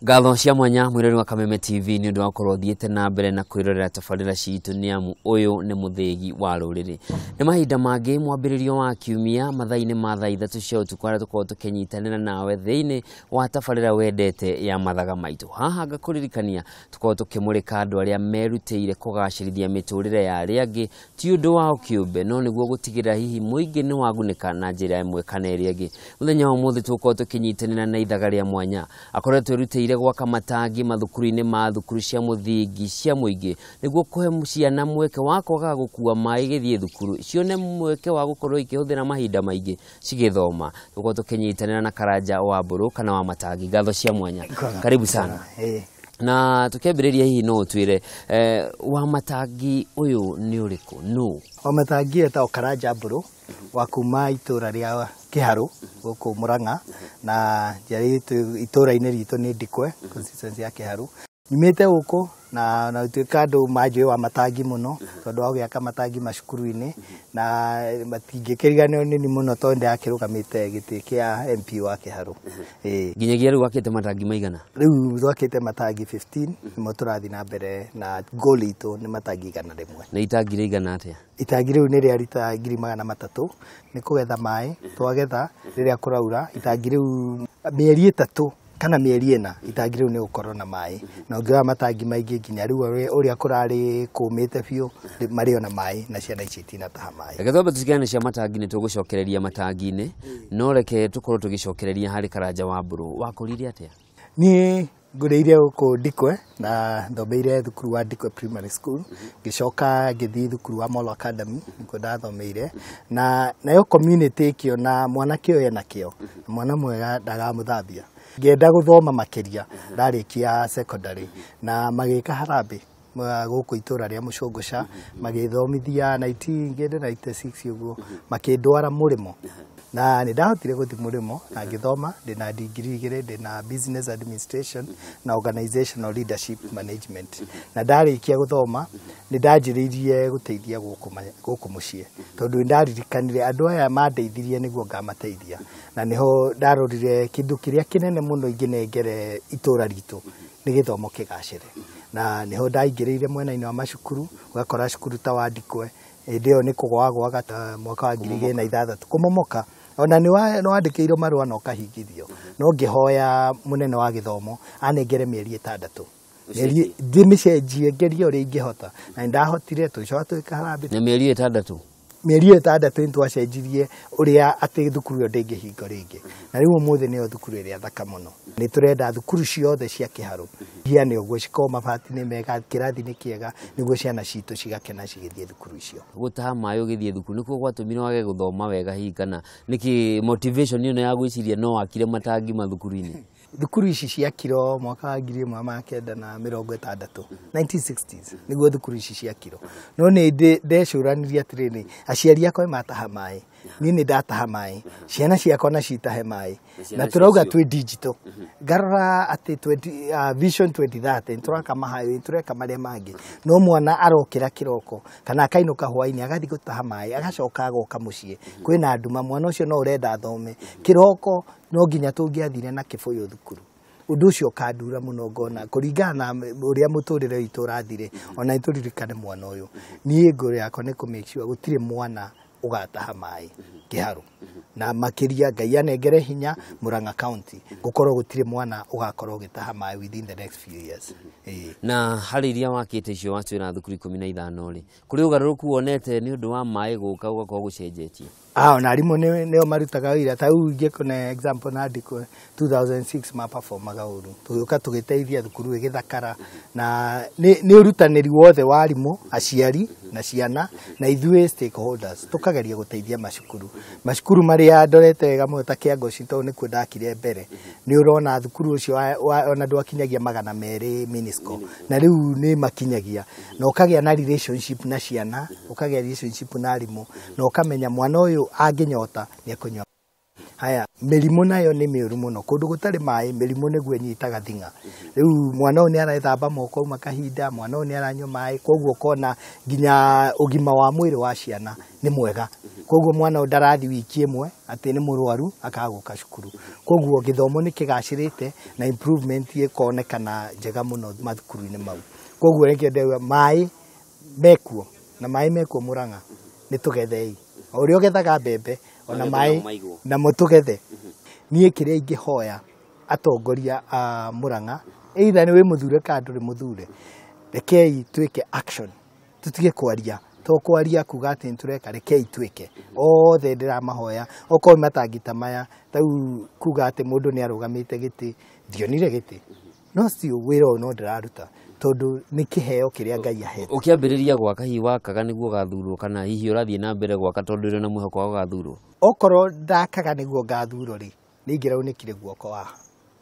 Ngatho cia mwanya mwirori wa Kameme TV ni undu wa gukorwo thiete na mbere na kwirorera tabarĩra citũ nĩ amu ũyũ nĩ mũthĩgi wa rũrĩrĩ. Nĩ mahinda mangĩ mwambĩrĩrio wa kiumia mathaa-inĩ ma thaa 3 cia ũtukũ harĩa tũkoragwo tũkĩnyitanĩra nawe thĩinĩ wa tabarĩra wendete ya mathaga maitũ. Haha ngakũririkania tũkoragwo tũkĩmũrĩka andũ arĩa merutĩire kũgacĩrithia mĩtũrĩre ya arĩa angĩ ti ũndũ wao kĩũmbe no nĩguo gũtigĩrĩra hihi mũingĩ nĩ wagunĩka na njĩra ĩmwe kana ĩrĩa ĩngĩ. Mũthenya wa ũmũthĩ tũgũkorwo tũkĩnyitanĩra na ithaga rĩa mwanya akoretwo erutĩire gwaka matangi mathukuru-inĩ ma thukuru cia mũthingi cia mũingĩ nĩguo kũhe ciana mweke wa kwaga gũkua maĩ gĩthiĩ thukuru cione mweke wa gũkorwo ikĩhũthĩra mahinda maingĩ cigĩthoma. Tũkorwo tũkĩnyitanĩra na Karanja wa Mbũrũ kana wa Matangi. Ngatho cia mwanya, karibu sana. Na tukiambĩrĩria hihi no ũtwĩre wa Matangi ũyũ nĩ ũrĩkũ? No wa Matangi etagwo Karanja Mbũrũ wa kuma itũra rĩa Kĩharũ gũkũ Murang'a na njiarĩtwo itũra-inĩ ritũ nĩ Ndikwe constituency ya Kĩharũ. Nyumĩte gũkũ na tuĩka andũ manjũĩ wa Matangi mũno tondũ wa gũgĩaka matangi macukuru-inĩ na matingĩkĩriganĩrwo nĩ niĩ mũno tondũ ndĩrakĩrũgamĩte gĩtĩ kĩa MP wa Kĩharũ. Nginyagia rĩu wakĩte matangi maigana? Rĩu twakĩte matangi 15 nĩmo tũrathiĩ na mbere na goal itũ nĩ matangi 100. Na itangi rĩigana atĩa? Itangi rĩu nĩ rĩa rita 300,000 nĩ kũgetha maĩ twagetha rĩrĩa kũraura itangi rĩu mĩeri 3 kana mĩeri 4 itangi rĩu nĩ gũkorwo na maĩ na ũngĩoya matangi maingĩ nginya rĩu ũrĩa kũrarĩ kũmĩte biũ marĩ ona maĩ na ciana ici itinataha maĩ. Reke twambe tũcigane cia matangi nĩ tũgũcokereria matangi-inĩ no reke tũkorwo tũgĩcokereria harĩ Karanja wa Mbũrũ. Wakũrire atĩa? Niĩ ngũrĩire gũkũ Ndikwe na thomeire thukuru wa Ndikwe Primary School, ngĩcoka ngĩthiĩ thukuru wa Molo Academy nĩkuo ndathomeire na nayo community ĩkĩona mwanake ũyũ ena kĩo, mwana mwega ndagamũthambia. Ngĩenda gũthoma makĩria ndarĩkia secondary na magĩka harambĩ gũkũ itũra rĩa Mũcũngũca magĩthomithia 1996 ũguo makĩndwara mũrĩmo na nĩ ndahotire gũthiĩ mũrĩmo na ngĩthoma ndĩna degree 2 ndĩna business administration na organizational leadership management na ndarĩkia gũthoma nĩ ndanjĩrĩirie gũteithia gũkũ mũciĩ tondũ nĩ ndaririkanire andũ aya mandeithirie nĩguo ngamateithia na nĩho ndarorire kĩndũ kĩrĩa kĩnene mũno ingĩnengere itũra ritũ nĩ gĩthomo kĩgacĩre na nĩho ndaingĩrĩire mwena-inĩ wa macukuru ũgakora cukuru ta wa Ndikwe hĩndĩ ĩyo nĩ kũgwagwaga mwaka wa 2006 kũmomoka ona nĩ wandĩkĩirwo marũa na ũkahingithio no ngĩhoya mũnene wa gĩthomo anengere mĩeri 6 ndĩmĩcenjie ngerie ũrĩa ingĩhota na nĩ ndahotire tũgĩcoka tũgĩka harambĩ na mĩeri 6 mĩeri 6 nĩ twacenjirie ũrĩa atĩ thukuru ĩyo ndĩngĩhingo rĩngĩ na rĩu ũmũthĩ nĩyo thukuru ĩrĩa thaka mũno. Nĩ tũrenda thukuru ciothe cia Kĩharũ hiane ũguo cikorwo mabati nĩ mega kĩrathi nĩ kĩega nĩguo ciana citũ cigakena cigĩthiĩ thukuru icio. Gũtaha maĩ ũgĩthiĩ thukuru nĩkuo gwatũmire wage gũthoma wega hihi kana nĩkĩ motivation ĩno ya gwĩciria no wakire matangi mathukuru-inĩ? Thukuru ici ciakirwo mwaka wa 1960 1960s nĩguo thukuru ici ciakirwo no nĩ ndecũranirie atĩrĩrĩ aciari akwa mataha maĩ niĩ nĩ ndataha maĩ ciana ciakwa na citahe maĩ na tũrauga twĩ digital ngarora atĩ vision 2030 tũraka mahighway tũreka marĩa mangĩ no mwana arokĩra kĩroko kana akainũka hwainĩ agathiĩ gũtaha maĩ agacoka agoka mũciĩ kwĩna nduma mwana ũcio no ũrenda athome kĩroko no nginya tũngĩathire na kĩbũyũ thukuru. Ũndũ ũcio ũkandura mũno ngona kũringana na ũrĩa mũtũrĩre witũ ũrathire ona nĩtũririkane mwana ũyũ. Niĩ ngoro yakwa nĩ kũ make sure gũtirĩ mwana ũgataha maĩ Kĩharũ na makĩria Ngai anengere hinya Murang'a County gũkorwo gũtirĩ mwana ũgakorwo ũgĩtaha maĩ within the next few years. Na harĩ iria wakĩte icio watwĩra thukuru 15 rĩ kũrĩ ũgarũrũku wonete nĩ ũndũ wa maĩ gũka ũgakorwo gũcenjetie? Ona arimũ nĩo marutaga wĩra ta rĩu ingĩkũne example na Ndikwe 2006 maperformaga ũru tũgĩũka tũgĩteithia thukuru ĩgĩthakara na nĩ ũrutanĩri wothe wa arimũ aciari na ciana na ithuĩ stakeholders tũkageria gũteithia macukuru macukuru marĩa ndorete wega mũno ta Kĩangoci tondũ nĩkuo ndakire mbere nĩ ũrona thukuru ũcio ona ndwakinyagia 200 minisco na rĩu nĩ makinyagia na ũkagĩa na relationship na ciana ũkagĩa relationship na arimũ na ũkamenya mwana ũyũ Mũndũ angĩnyota nĩ ekũnyua. Haya, mĩrimũ nayo nĩ mĩũru mũno. Kũndũ gũtarĩ maĩ, mĩrimũ nĩguo ĩnyitaga thing'a. Rĩu mwana ũyũ nĩ arethamba moko auma kahinda, mwana ũyũ nĩ aranyua maĩ, koguo ũkona nginya ũgima wa mwĩrĩ wa ciana nĩ mwega. Koguo mwana ũyũ ndarathiĩ wiki ĩmwe atĩ nĩ mũrwaru akaga gũka cukuru. Koguo gĩthomo nĩ kĩgacĩrĩte na improvement ĩkonekana njega mũno mathukuru-inĩ mau. Koguo nĩkĩo ndĩrauga maĩ mekuo, na maĩ mekuo Murang'a nĩ tũgethei. O ũrĩa ũgethaga mbembe ona maĩ namo tũgethe. Niĩ kĩrĩa ingĩhoya atongoria a Murang'a, either nĩ wĩ mũthure kana ndũrĩ mũthure, rekei twĩke action, tũtige kwaria. To kwaria kuga atĩ nĩ tũreka, rekei twĩke. Othe ndĩramahoya, okorwo matangi ta maya, tarĩu kuga atĩ mũndũ nĩ arũgamĩte gĩtĩ, ndionire gĩtĩ. No still wĩra ũyũ no ndĩraruta tondũ nĩ kĩheo kĩrĩa Ngai ahete. Ũkĩambĩrĩria gwaka hihi wakaga nĩguo ũgathurwo kana hihi ũrathiĩ na mbere gwaka tondũ ũrĩ na mwĩhoko wa gũgathurwo? Okorwo ndakaga nĩguo ngathurwo rĩ, nĩ ingĩraunĩkire guoko haha.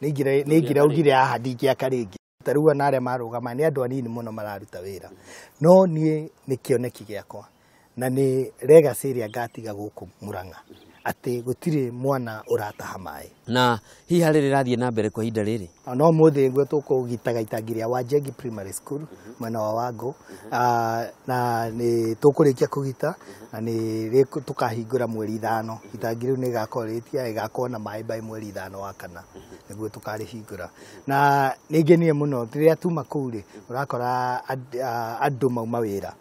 Nĩ ingĩraugire haha ndingĩaka rĩngĩ. Ta rĩu ona arĩa marũgama nĩ andũ anini mũno mararuta wĩra. No niĩ nĩ kĩoneki gĩakwa na nĩ legacy ĩrĩa ngatiga gũkũ Murang'a atĩ gũtirĩ mwana ũrataha maĩ. Na hihi harĩ rĩrathiĩ na mbere kwa ihinda rĩrĩ? No mũthĩ nĩguo tũkũgitaga itangi rĩa Wanjengi Primary School mwena wa Wangũ, na nĩ tũkũrĩkia kũgita na nĩ tũkahingũra mweri 5. Itangi rĩu nĩ rĩgakorwo rĩtia rĩgakorwo na maĩ by mweri 5 wa kana nĩguo tũkarĩhingũra. Na nĩ ngenire mũno rĩrĩa tuma kũu rĩ, ũrakora andũ mauma wĩra.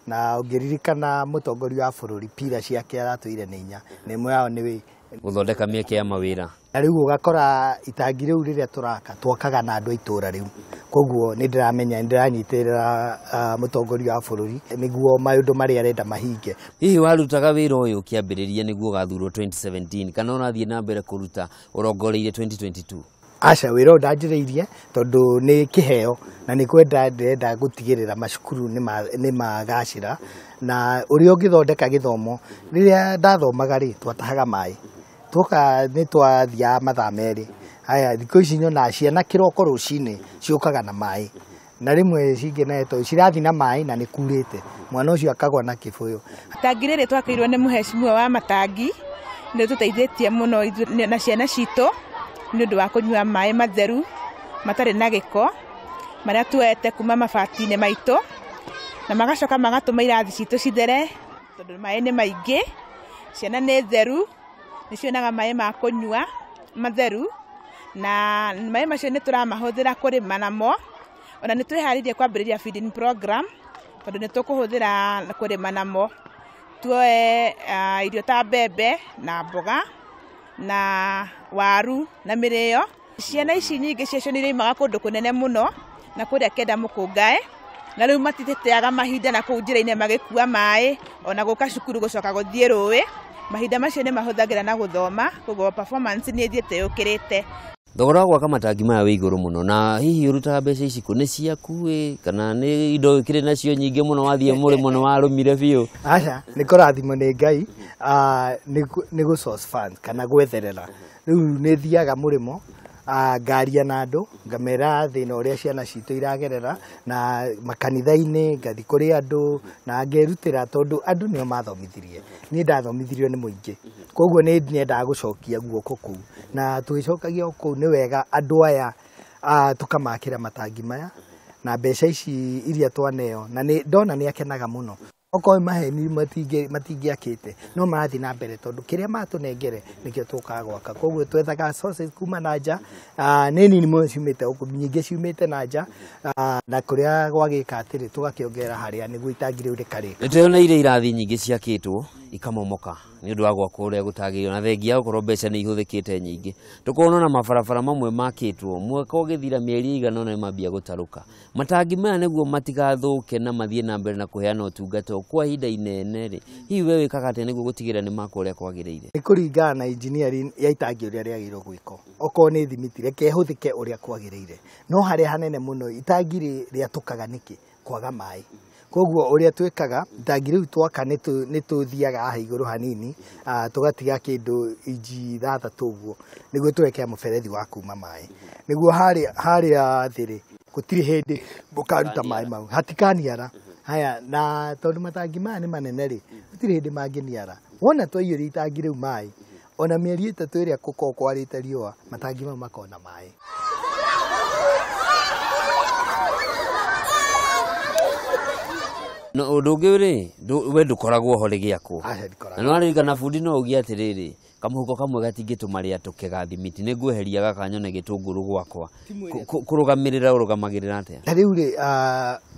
Na ũngĩririkana mũtongoria wa bũrũri pira ciake aratũire nĩ 4 na ĩmwe yao nĩ gũthondeka mĩeke ya mawĩra. Na rĩu ũgakora itangi rĩu rĩrĩa tũraka twakaga na andũ a itũra rĩu. Koguo nĩ ndĩramenya nĩ ndĩranyitĩrĩra mũtongoria wa bũrũri nĩguo maũndũ marĩa arenda mahinge. Hihi warutaga wĩra ũyũ ũkĩambĩrĩria nĩguo ũgathurwo 2017 kana ũrathiĩ na mbere kũruta ũrongoreirie 2022? Aca, wĩra ũyũ ndanjĩrĩirie tondũ nĩ kĩheo na nĩ kwenda ndĩrenda gũtigĩrĩra macukuru nĩ magacĩra na ũrĩa ũngĩthondeka gĩthomo. Rĩrĩa ndathomaga rĩ, twatahaga maĩ, twoka nĩ twathiaga mathaa 2. Haya, thikũ ici nyonaga ciana kĩroko rũcinĩ ciũkaga na maĩ, na rĩmwe cingĩ cirathiĩ na maĩ na nĩ kurĩte, mwana ũcio akagwa na kĩbũyũ. Itangi rĩrĩ twakĩirwo nĩ mũhecimiwa wa matangi nĩ tũteithĩtie mũno ithuĩ na ciana citũ nĩ ũndũ wa kũnyua maĩ matheru matarĩ na gĩko marĩa tuoete kuma mabati-inĩ maitũ, na magacoka magatũma irathi citũ cithere tondũ maĩ nĩ maingĩ, ciana nĩ theru, nĩ cionaga maĩ ma kũnyua matheru, na maĩ macio nĩ tũramahũthĩra kũrĩma namo. Ona nĩ twĩharĩirie kwambĩrĩria feeding program tondũ nĩ tũkũhũthĩra kũrĩma namo, tuoe irio ta mbembe na mboga na waru na mĩrĩo. Ciana ici nyingĩ ciacio nĩ irĩmaga kũndũ kũnene mũno na kũrĩa kenda mũkũngae, na rĩu matiteaga mahinda na kũu njĩra-inĩ magĩkua maĩ ona gũka cukuru gũcoka gũthiĩ rũĩ. Mahinda macio nĩ mahũthagĩra na gũthoma, koguo performance nĩ ĩthiĩte yũkĩrĩte. Thogora wa gwaka matangi maya wĩ igũrũ mũno, na hihi ũrutaga mbeca ici kũ? Nĩ ciaku ĩ kana nĩ indo ũkĩrĩ nacio nyingĩ mũno wathiĩ mũrĩmo nĩ warũmire biũ? Aca, nĩ kũrathimwo nĩ Ngai, nĩ gũ source funds kana gwetherera. Rĩu nĩ thiaga mũrĩmo, ngaria na andũ, ngamera thĩna ũrĩa ciana citũ iragerera, na makanitha-inĩ ngathiĩ kũrĩ andũ na ngerutĩra tondũ andũ nĩo mathomithirie. Niĩ ndathomithirio nĩ mũingĩ, koguo nĩ nyendaga gũcokia guoko kũu, na tũgĩcokagia kũu nĩ wega andũ aya tũkamakĩra matangi maya na mbeca ici iria twaneo, na ndona nĩ akenaga mũno. Okorwo maheni matingĩakĩte no marathiĩ na mbere tondũ kĩrĩa matũnengere nĩkĩo tũkaga gwaka. Koguo twethaga sources kuma na nja, nĩ nini mũno ciumĩte gũkũ, nyingĩ ciumĩte na nja, na kũrĩa gwagĩka atĩrĩ tũgakĩongerera harĩa nĩguo itangi rĩu rĩkarĩka. Nĩ tweyoneire irathi nyingĩ ciakĩtwo ikamomoka nĩ ũndũ wa gwakwo ũrĩa gũtagĩrĩire, na thengia ya gũkorwo mbeca nĩ ihũthĩkĩte nyingĩ. Tũkona ona mabarabara mamwe makĩtwo mwaka ũgĩthira mĩeri ĩigana ũna nĩmambia gũtarũka. Matangi maya nĩguo matigathũke na mathiĩ na mbere na kũheana ũtungata kwa ihinda inene rĩ, hihi we wĩkaga atĩa nĩguo gũtigĩrĩra nĩ makwo ũrĩa kwagĩrĩire? Nĩ kũringana na engineering ya itangi ũrĩa rĩagĩrĩirwo gwĩkwo. Okorwo nĩ thimiti reke ĩhũthĩke ũrĩa kwagĩrĩire, no harĩa hanene mũno itangi rĩatũkaga nĩkĩ? Kwaga maĩ. Koguo ũrĩa twĩkaga itangi rĩu twaka nĩ tũthiaga haha igũrũ hanini, tũgatiga kĩndũ inji 6 ũguo nĩguo tũgekĩra mũberethi wa kuma maĩ, nĩguo harĩa thĩ rĩ gũtirĩ hĩndĩ mũkaruta maĩ mau, hatikaniara. Haya, na tondũ matangi maya nĩ manene rĩ, gũtirĩ hĩndĩ mangĩniara. Wona twaiyũria itangi rĩu maĩ, ona mĩeri 3 ĩrĩa gũkoragwo kwarĩte riũa, matangi mau makoragwo na maĩ. No ũndũ ũngĩ rĩ, we ndũkoragwo ho rĩgĩakwo. Aca, ndikoragwo. Na nĩwaririkana bundi no uge atĩrĩrĩ, kamũhuko kamwe gatingĩtũma rĩatũke ga thimiti, nĩ ngweheria gaka nyone gĩtũngũrũ gwakwa. Kũrũgamĩrĩra ũrũgamagĩrĩra atĩa? Ta rĩu rĩ,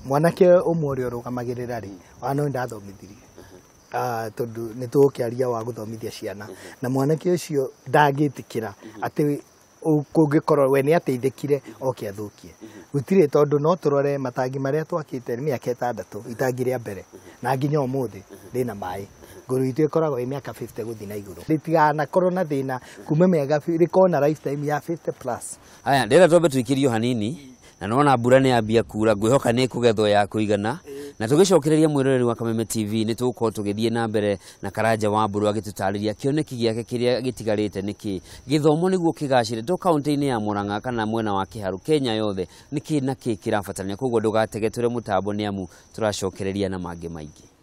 mwanake ũmwe ũrĩa ũrũgamagĩrĩra rĩ, ona no ndathomithirie. Tondũ nĩ tũgũkĩaria wa gũthomithia ciana. Na mwanake ũcio ndangĩtĩkĩra atĩ kũngĩkorwo we nĩ ateithĩkire oke athũkie. Gũtirĩ, tondũ no tũrore matangi marĩa twakĩte nĩ mĩaka 6 itangi rĩa mbere na nginya ũmũthĩ rĩna maĩ. Ngũrũ itũ ĩkoragwo ĩ mĩaka 50 gũthiĩ na igũrũ. Rĩtiganakorwo na thĩna kuma mĩaka rĩkorwo na lifetime ya 50 plus. Haya, ndĩrenda twambe tũikĩrio hanini na nona mbura nĩ yambia kura, ngwĩhoka nĩ kũgethwo ya kũigana. Na tũgĩcokereria mwĩroreri wa Kameme TV nĩ tũgũkorwo tũgĩthiĩ na mbere na Karanja wa Mbũrũ agĩtũtarĩria kĩoneki gĩake kĩrĩa gĩtigarĩte nĩkĩ. Gĩthomo nĩguo kĩgacĩre to kaũntĩ-inĩ ya Murang'a kana mwena wa Kĩharũ, Kenya yothe nĩkĩ na kĩ kĩrabatarania. Koguo ndũgatege tũrĩ mũtambo nĩ amu tũracokereria na mangĩ maingĩ.